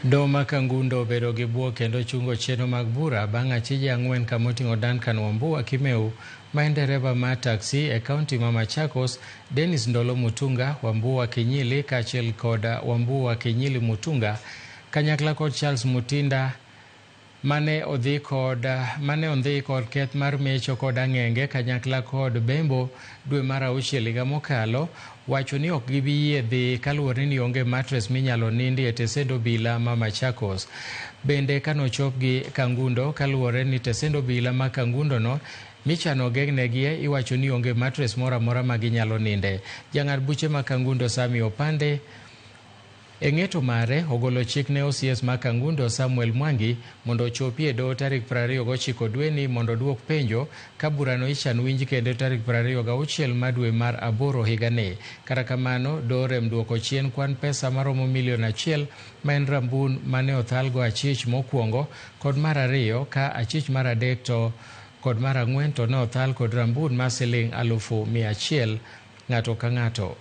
Doho ma Kangundo obedo gi bwok kendo chungo chenro mag bura bang' achije ang'wen kamoting'o Duncan Wambua Kimeu ma en dereba mar taxi e kaunti ma Machakos, Dennis Ndolo Mutunga, Wambua Kinyili kaachiel kod Wambua Kinyili Mutunga kanyakla kod Charles Mutinda mane odhi kod mane ondhi kod keth mar mecho kod ang'enge kanyakla kod bembo dwe mar auchiel higa mokalo wacho ni ok gibi yie dhi kaluwore ni onge matres minyalo nindi e tesend obila ma Machakos. Bende kanochopgi Kangundo kaluwore ni tesend obila ma Kangundo no michano geng'negie iwacho ni onge matres moro amora ma ginyalo ninde. Jang'ad buche ma Kangundo Sami Opande E ng'eto mare, ogolo chik ne OCS ma Kangundo Samuel Mwangi mondo ochopi e doho tarik 29 dweni mondo oduok penjo ka burano ichan winj kendo tarik 26 ma dwe mar aboro higani. Kata kamano, doho rem duoko chien kwan pesa maromo milion achiel ma en rambun mane othalgo achich mokwongo kod mar ariyo ka achich mar adek to kod mar ang'wen to ne othal kod rambun mar siling 100,000 ng'ato ka ng'ato.